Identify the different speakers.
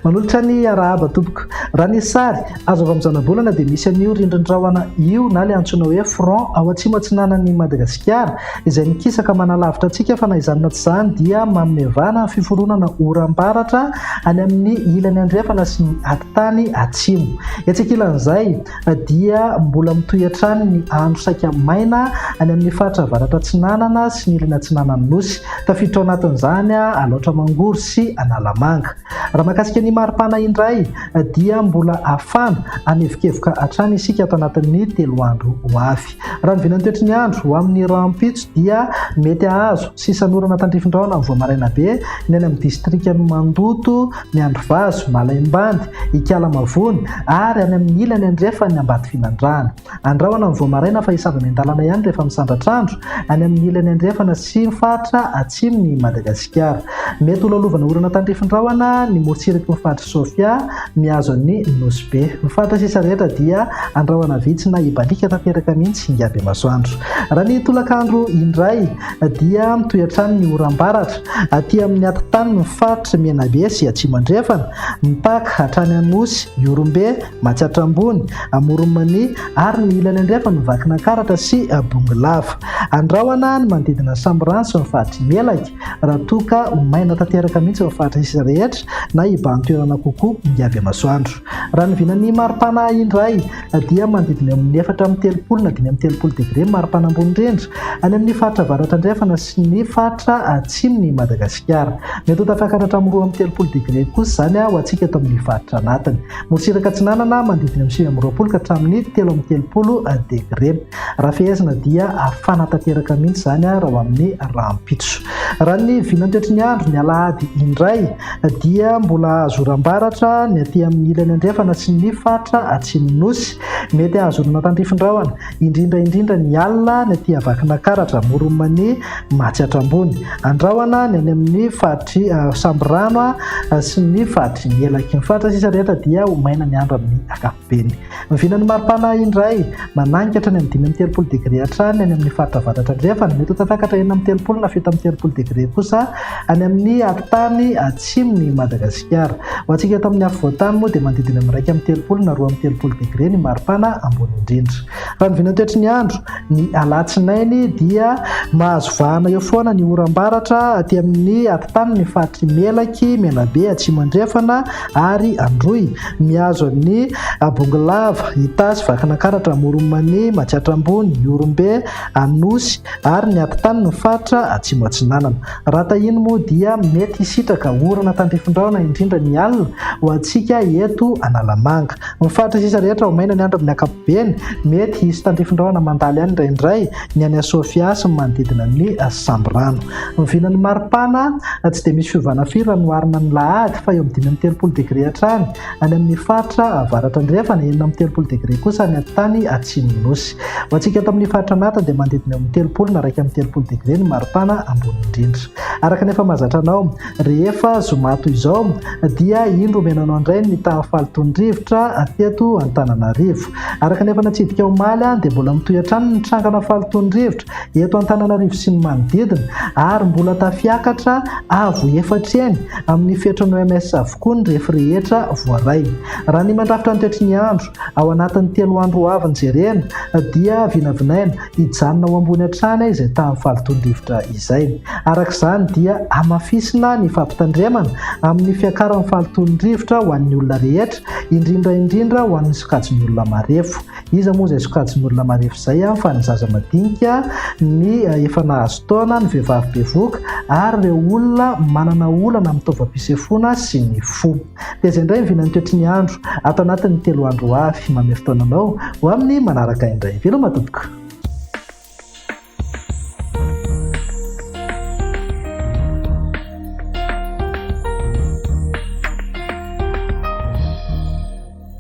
Speaker 1: Manolotra ny arahaba tompoko. Raha ny sary azo avy amin'ny zanabolana dia misy an'io rindrin-drahona io na ilay antsoina hoe front ao atsimo atsinanan'i Madagasikara izay mikisaka manalavitra antsika fa na izany na tsy izany dia manome vahana ny fiforonana oram-baratra any amin'ny ilany andrefana sy ny atitany atsimo. Etsy ankilan'izay dia mbola mitohy hatrany ny andro saika maina any amin'ny faritra avaratra atsinanana sy ny ilany atsinanan'ny Nosy. Tafiditra ao anatin'izany Alaotra Mangoro sy Analamanga. Raha mahakasika ny maripana indray dia mbola hafana hanevokevoka hatrany isika ato anatin'ny telo andro ho avy. Raha ny vinan'ny toetry ny andro ho amin'ny rahampitso dia mety hahazo sisan'orana tandrifin-drahona ny vao maraina be ny any amin'ny distrikan'i Mandoto, Miandrivazo, Malaimbandy, Ikalamavony ary any amin'ny ilany andrefan'ny Ambatofinandrahana. Andrahona ny vao maraina fa hisava miandalana ihany rehefa misandratr'andro any amin'ny ilany andrefana sy ny faritra atsimon'i Madagasikara. Mety ho lalovana orana tandrifin-drahona ny morontsiraky ny faritr'i Sofia mihazo an'i Nosy Be. Ny faritra sisa rehetra dia andrahona vitsy na hibaliaka tanteraka mihitsy ingahy Bemasoandro. Raha ny tolakandro indray dia mitohy hatrany ny oram-baratra aty amin'ny atitanin'ny faritr'i Menabe sy Atsimo Andrefana, mipaka hatrany Anosy, Ihorombe, Matsiatra Ambony, Amoron'i Mania ary ny ilany andrefan'i Vakinankaratra sy Bongolava. Andrahona ny manodidina ny Sambirano sy ny faritr'i Melaky raha toa ka ho maina tanteraka mihitsy ny faritra sisa rehetra na hibahan-toerana kokoa ingahy Bemasoandro. Raha ny vinan'ny maripana indray dia manodidina eo amin'ny 34 na 35 degre ny maripana ambony indrindra any amin'ny faritra avaratra andrefana sy ny faritra atsimon'i Madagasikara. Mety ho tafakatra hatramin'ny 32 degre kosa izany ho antsika eto amin'ny faritra anatiny. Morontsiraka atsinanana manodidina amin'ny 29 ka hatramin'ny 33 degre. Raha fehezina dia hafana tanteraka mihitsy izany raha ho amin'ny rahampitso. Raha ny vinantoetry ny andro ny alahady indray dia mbola hahazo oram-baratra ny aty amin'ny ilany andrefana sy ny faritra atsimon'ny Nosy. Mety hahazo orana tandrifin-drahona, indrindra indrindra ny alina ny aty Vakinankaratra, Amoron'i Mania, Matsiatra Ambony. Andrahona ny any amin'ny faritr'i Sambirano sy ny faritr'i Melaky. Ny faritra sisa rehetra dia ho maina ny andro amin'ny ankapobeny. Ny vinan'ny maripana indray, mananika hatrany amin'ny 35 degre hatrany any amin'ny faritra avaratra andrefana. Mety ho tafakatra 36 na 37 degre kosa any amin'ny atitany atsimon'i Madagasikara. Ho antsika eto amin'ny afovoantany moa dia manodidina amin'ny 31 na 32 degre ny maripana ambony indrindra. Raha ny vinantoetry ny andro, ny alatsinainy dia mahazo vahana eo foana ny oram-baratra aty amin'ny atitanin'ny faritr'i Melaky, Menabe, Atsimo Andrefana ary Androy, mihazo an'i Bongolava, Itasy, Vakinankaratra, Amoron'i Mania, Matsiatra Ambony, Ihorombe, Anosy ary ny atitanin'ny faritra Atsimo Atsinanana. Raha tahiny moa dia mety hisitraka orana tandrifin-drahona indrindra ny alina ho antsika eto Analamanga. Ny faritra sisa rehetra ho maina ny andro amin'ny ankapobeny, mety hisy tandrifin-drahona mandalo ihany indraindray ny any Sofia sy ny manodidina ny Sambirano. Ny vinan'ny maripana tsy dia misy fiovana firy raha noharina ny lahady fa eo amin'ny 35 degre hatrany any amin'ny faritra avaratra andrefana, 36 degre kosa any an-tany atsimon'ny Nosy. Ho antsika eto amin'ny faritra anatiny dia manodidina eo amin'ny 30 na 31 degre ny maripana ambony indrindra. Araka ny efa mahazatra anao, Rehefa zoma toy izao dia indro omena anao indray ny tahan'ny fahalotoan'ny rivotra teto Antananarivo. Araka ny efa natsidika omaly dia mbola mitohy hatrany ny trangana fahalotoan'ny rivotra eto Antananarivo sy ny manodidina ary mbola tafiakatra avo efatra eny amin'ny fetran'ny OMS avokoa ny refy rehetra voaray. Raha ny mandrafitra ny toetry ny andro ao anatin'ny telo andro ho avy ny jerena dia vinavinaina Hijanona ho ambony hatrany izay tahan'ny fahalotoan-drivotra izay. Araka izany dia hamafisina ny fampitandremana amin'ny fiakaran'ny fahalotoan'ny rivotra ho an'ny olona rehetra, indrindra indrindra ho an'ny sokajin'olona marefo. Iza moa izay sokajin'olona marefo izay fa ny zaza madinika, ny efa nahazo taona, ny vehivavy bevohoka ary ireo olona manana olana amin'ny taovam-pisefoana sy ny fo. Dia izay indray ny vinan'ny toetry ny andro ato anatin'ny telo andro ho avy. Manome fotoana anao ho amin'ny manaraka indray. Veloma tompoko.